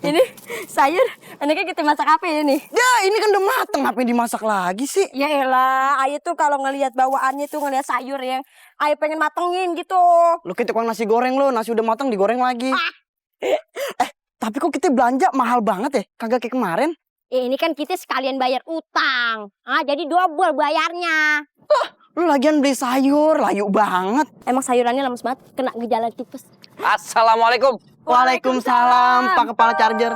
Ini sayur, enaknya kita masak apa ya nih? Ya ini kan udah mateng, ngapain dimasak lagi sih? Ya elah, Ayu tuh kalau ngelihat bawaannya tuh ngelihat sayur yang Ayu pengen matengin gitu. Lu kayak tukang nasi goreng lo, nasi udah mateng digoreng lagi. Tapi kok kita belanja mahal banget ya? Kagak kayak kemarin. Ya ini kan kita sekalian bayar utang. Jadi double bayarnya. Lu lagian beli sayur, layu banget. Emang sayurannya lemes banget, kena gejala tipes. Assalamualaikum. Waalaikumsalam, Pak Kepala Charger.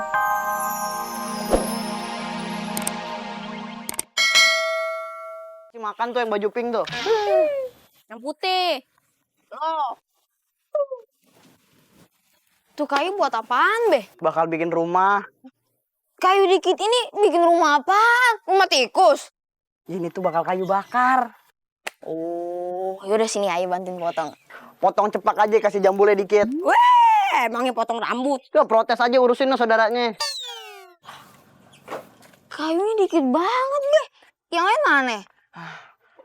Makan tuh yang baju pink tuh. Yang putih. Loh. Tuh kayu buat apaan, Be? Bakal bikin rumah. Kayu dikit ini bikin rumah apaan? Rumah tikus? Ini tuh bakal kayu bakar. Oh, yaudah sini Ayu bantuin potong. Potong cepak aja, kasih jambulnya dikit. Weh, emangnya potong rambut? Tuh protes aja, urusin lo saudaranya. Kayunya dikit banget, Be. Yang lain mana?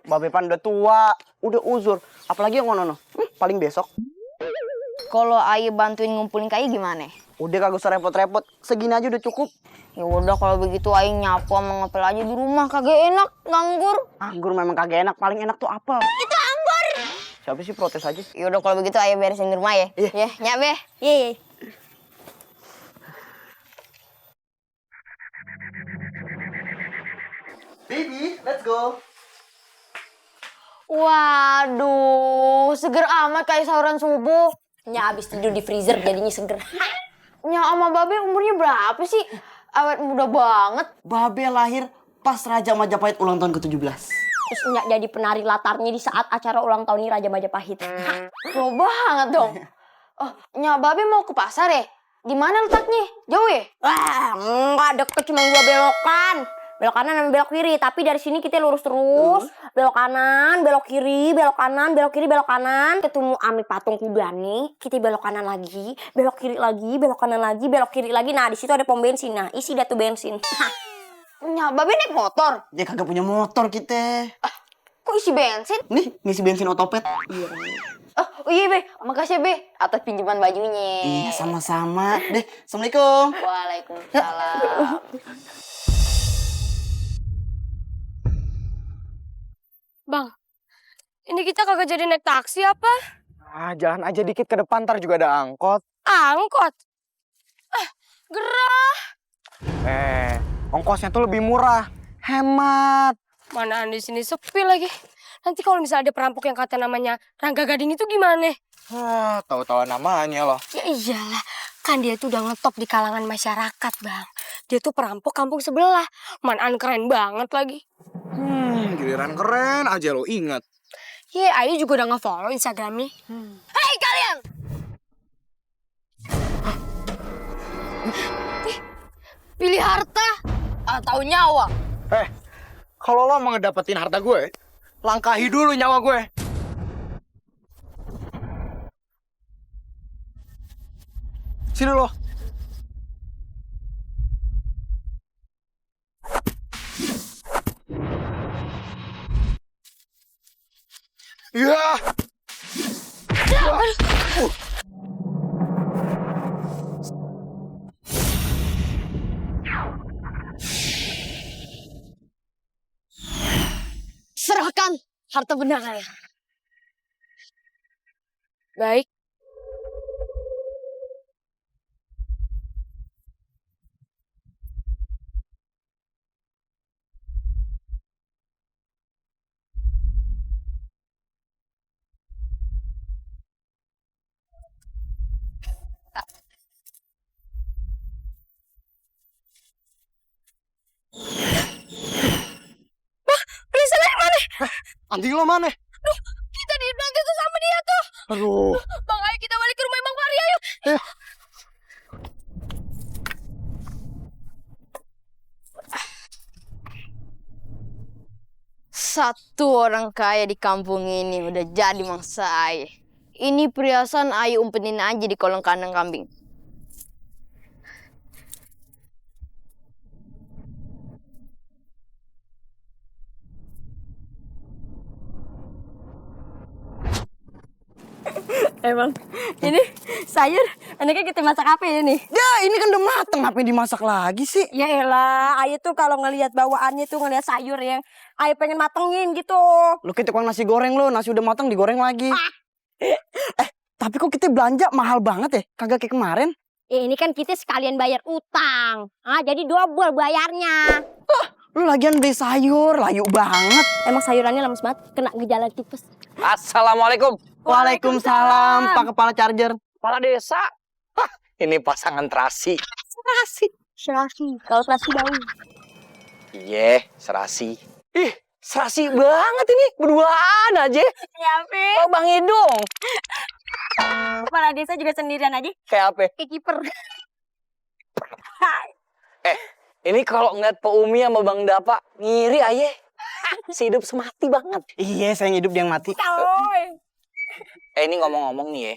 Babe Pan udah tua, udah uzur. Apalagi yang ngono, paling besok. Kalau Ayu bantuin ngumpulin kayu gimana? Udah kagak usah repot-repot, segini aja udah cukup. Ya udah kalau begitu Ayu nyapu sama ngepel aja di rumah, kagak enak, nganggur. Anggur memang kagak enak, paling enak tuh apel. Itu anggur. Siapa sih protes aja? Ya udah kalau begitu Ayu beresin di rumah ya. Iya. Ya, nyak Be. Iya. Baby, let's go. Waduh, seger amat kayak sahuran subuh. Nyak abis tidur di freezer jadinya seger. Nyak sama Babe umurnya berapa sih? Awet muda banget. Babe lahir pas Raja Majapahit ulang tahun ke-17. Terus Nyak jadi penari latarnya di saat acara ulang tahun ini Raja Majapahit. Tua banget dong. Oh, Nyak Babe mau ke pasar ya? Di mana letaknya? Jauh ya? Wah, enggak deket, cuma 2 belokan. Belok kanan dan belok kiri, tapi dari sini kita lurus terus. Belok kanan, belok kiri, belok kanan, belok kiri, belok kanan. Ketemu ame patung kuda nih, kita belok kanan lagi, belok kiri lagi, belok kanan lagi, belok kiri lagi. Nah, di situ ada pom bensin. Nah, isi dah tuh bensin. Nyak Babe naik motor. Dia kagak punya motor kita. Kok isi bensin? Nih, ngisi bensin otopet. Oh iya Be, makasih Be atas pinjaman bajunya. Iya, sama-sama. Deh, Assalamualaikum. Waalaikumsalam. Bang, ini kita kagak jadi naik taksi apa? Jalan aja dikit ke depan, ntar juga ada angkot. Angkot. Gerah. Ongkosnya tuh lebih murah. Hemat. Mana di sini sepi lagi. Nanti kalau misalnya ada perampok yang kata namanya Rangga Gading itu gimana? Tahu-tahu namanya loh. Ya iyalah, kan dia tuh udah ngetop di kalangan masyarakat, Bang. Dia tuh perampok kampung sebelah. Manan keren banget lagi. Giliran keren aja lo ingat. Ye, Ayu juga udah nge-follow Instagramnya. Hei kalian! Pilih harta atau nyawa? Kalau lo mau ngedapetin harta gue, langkahi dulu nyawa gue. Sini lo. Ya. Serahkan harta benda kalian. Baik. Risalnya mana? Anjing lo mana? Duh, kita nanti tuh sama dia tuh. Aduh. Bang, ayo kita balik ke rumah Bang Fahri, ayo. Satu orang kaya di kampung ini udah jadi mangsa Ayu. Ini perhiasan Ayu umpetin aja di kolong kandang kambing. Emang ini sayur enaknya kita masak apa ya nih? Ya ini kan udah mateng, ngapain dimasak lagi sih? Ya elah, Ayu tuh kalau ngelihat bawaannya tuh ngelihat sayur yang Ayu pengen matengin gitu. Lu kayak tukang nasi goreng lo, nasi udah matang digoreng lagi. Tapi kok kita belanja mahal banget ya? Kagak kayak kemarin. Ya ini kan kita sekalian bayar utang. Jadi double bayarnya. Lu lagian beli sayur, layu banget. Emang sayurannya lemes banget, kena gejala tipes. Assalamualaikum. Waalaikumsalam, Pak Kepala Charger. Kepala desa. Hah, ini pasangan terasi. Serasi, kalau serasi bau. Iya, serasi. Ih, serasi banget ini. Berduaan aja. Ya, Oh, Bang Hidung. Kepala desa juga sendirian aja, Kayak apa? kayak kiper. Ini kalau ngeliat Pak Umi sama Bang Dapa, ngiri aja. Sehidup semati banget. Iya, saya yang hidup dia yang mati. Ini ngomong-ngomong nih ya.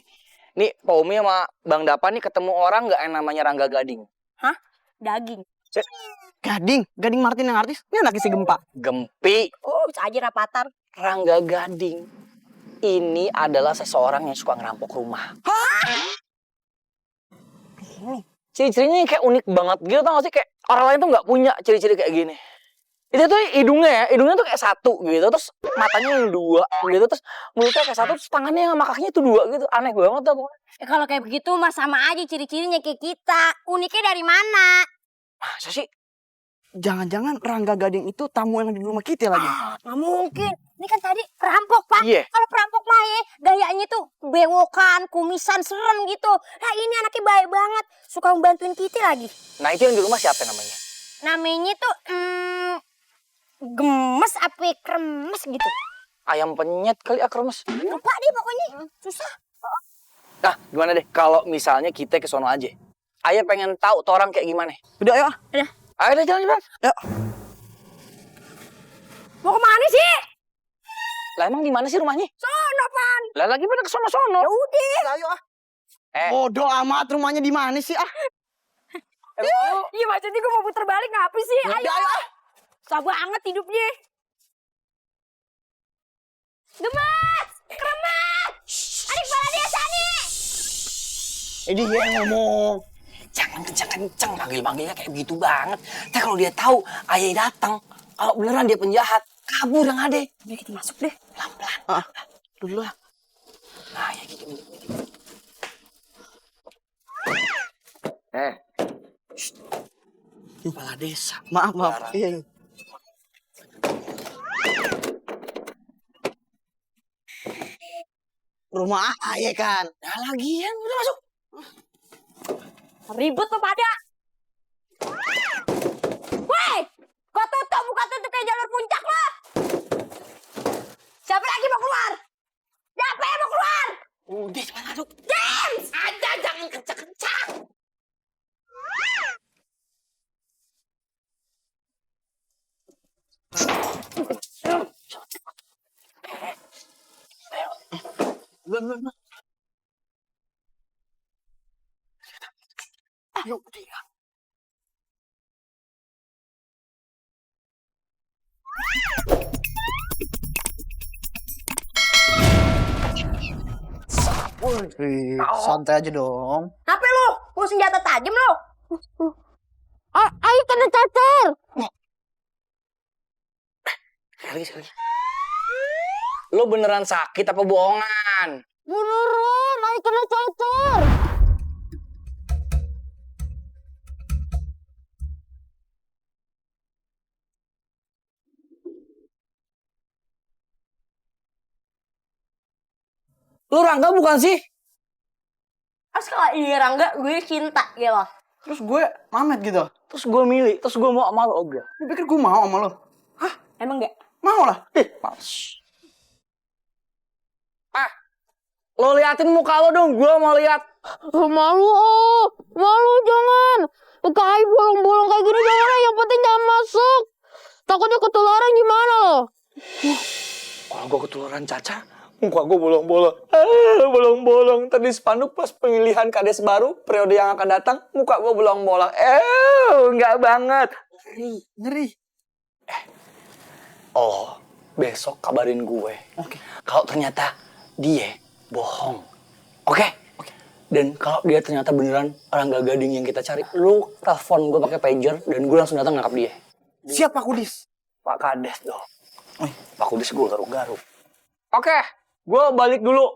Nih Pak Umi sama Bang Dapa nih ketemu orang nggak yang namanya Rangga Gading? Daging. Gading Martin yang artis. Ini anaknya si Gempa. Gempi. Oh, bisa aja rapatar. Rangga Gading. Ini adalah seseorang yang suka ngerampok rumah. Ciri-cirinya kayak unik banget gitu, tau gak sih? Kayak orang lain tuh nggak punya ciri-ciri kayak gini. Itu tuh hidungnya tuh kayak satu gitu, terus matanya yang dua gitu, terus mulutnya kayak satu, terus tangannya sama kakinya tuh dua gitu. Aneh banget tuh pokoknya. Kalau kayak begitu mah sama aja ciri-cirinya kayak kita. Uniknya dari mana? Masa sih? Jangan-jangan Rangga Gading itu tamu yang di rumah kita lagi. Nggak mungkin. Ini kan tadi perampok, Pak. Iya. Kalau perampok mah ya, gayanya tuh bewokan, kumisan, serem gitu. Nah ini anaknya baik banget. Suka membantuin kita lagi. Nah itu yang di rumah siapa namanya? Namanya tuh gemes apa kremes gitu. Ayam penyet kali akromes. Lupa deh pokoknya. Susah. Nah gimana deh kalau misalnya kita ke sono aja. Ayah pengen tahu tuh orang kayak gimana. Udah ayo. Ayo deh jalan. Yuk. Mau kemana sih? Lah emang di mana sih rumahnya? Sono, Pan. Lah lagi pada ke sono-sono. Ya udah. Ayo ah. Eh. Bodoh amat, rumahnya di mana sih ah? Iya maksudnya gue mau puter balik ngapa sih? Ayo. Susah banget hidupnya. Gemes! Kremes! Adik kepala desa nih! Ini dia yang ngomong. Jangan kencang-kencang manggil-manggilnya kayak begitu banget. Tapi kalau dia tahu ayah datang, kalau beneran dia penjahat, kabur yang ada. Udah kita masuk deh. Pelan-pelan. Dulu lah. Nah, ya gitu. Kepala desa. Maaf. Larang. Iya. Rumah ayah kan. Nah, lagian udah masuk. Ribut tuh pada. Woi! Kok tutup buka tutup kayak jalur puncak lo? Siapa lagi mau keluar? Siapa yang mau keluar? Udah, cepat masuk. James! Ada, jangan kencang-kencang. Ayo, dia. Santai aja dong. Apa lo? Mau senjata tajam lo? Ayo kena cacar. Sekali. Lo beneran sakit apa bohongan? Beneran, ayo kena cacar. Lo Rangga bukan sih? Kalau iya Rangga, gue cinta gitu. Terus gue mamet gitu. Terus gue milih, terus gue mau sama lo Oga. Lu pikir gue mau sama lo? Emang enggak? Mau lah. Males. Lo liatin muka lo dong, gue mau lihat. Malu malu jangan. Kayak bolong-bolong kayak gini jangan, yang penting jangan masuk. Takutnya ketularan gimana lo? Kalau gue ketularan Caca, muka gue bolong-bolong. Bolong-bolong. Tadi spanduk pas pemilihan kades baru, periode yang akan datang, muka gue bolong-bolong. Enggak banget. Ngeri. Oh, besok kabarin gue. Oke. Kalau ternyata dia bohong. Oke. Dan kalau dia ternyata beneran Rangga Gading yang kita cari, lu telepon gue pakai pager dan gue langsung datang ngangkap dia. Siap Pak Kudis. Pak Kades dong. Pak Kudis gue garuk-garuk. Oke, gue balik dulu.